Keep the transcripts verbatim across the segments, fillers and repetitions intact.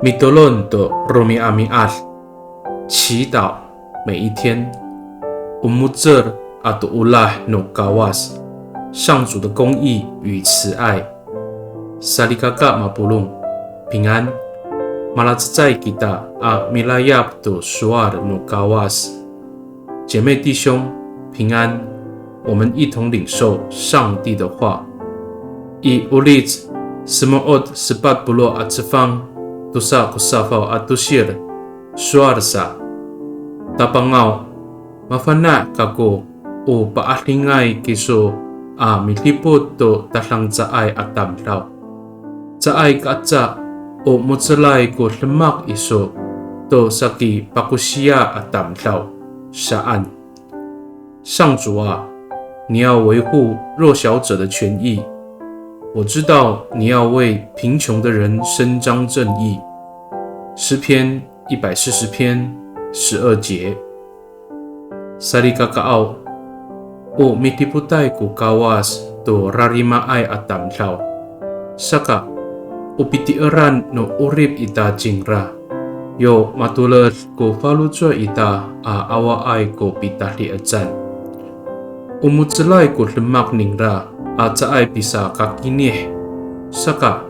Mitolon to romi'ami'ad, 祈祷每一天。O mo^cel ato olah no Kawas, 上主的公义与慈爱。Salikaka mapolong, 平安。Malacecay kita a milayap to sowal no Kawas. 姐妹弟兄，平安。我们一同领受上帝的话。I Olic semo'ot sepat polo' a cefang, tosa ko safaw a tosil, sowal sa, Tapangaw, mafana' kako o pa'adingay kiso a midipot to tadangcaay a tamdaw. Caay kaca o mo^celay ko demak iso to saki pakosiya a tamdaw, saan. 上主啊，你要维护弱小者的权益，我知道你要为贫穷的人伸张正义。诗篇一百四十篇十二节。Salikakaaw, o midipotay ko Kawas to rarimaay a tamdaw. Saka, o pitieran no 'orip ita cingra, yo matoled ko faloco' ita a awaay ko pitadi'ecan. O mo^celay ko demak ningra a caay pisakakinih. Saka,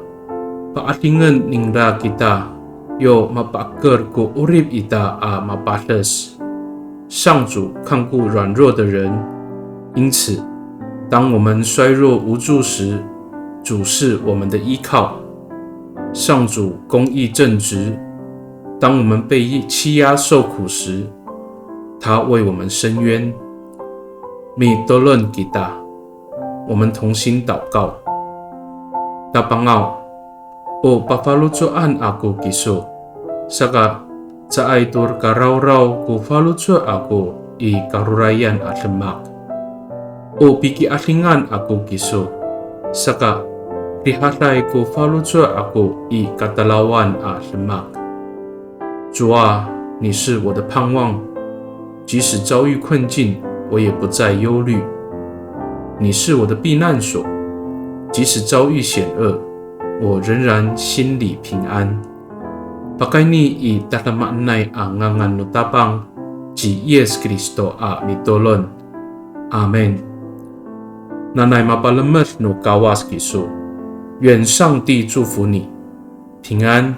pa'adingen ningra kita, yo mapaker ko 'orip ita a mapades. 上主看顾软弱的人，因此，当我们衰弱无助时，主是我们的依靠。上主公义正直，当我们被欺压受苦时，他为我们伸冤。Mitolon kita，我们同心祷告。Tapangaw, o pafaloco'an ako kiso, saka caay to karawraw ko faloco' ako i karorayan a demak. O piki'adingan ako kiso, saka rihaday ko faloco' ako i katalawan a demak. 主啊，你是我的盼望，即使遭遇困境，我也不再忧虑。你是我的避难所，即使遭遇险恶，我仍然心里平安。Pakayni i tadamaanay a ngangan no Tapang ci Yis Kristo a mitolon. Amin. Nanay mapalemed no Kawas kiso. 愿上帝祝福你，平安。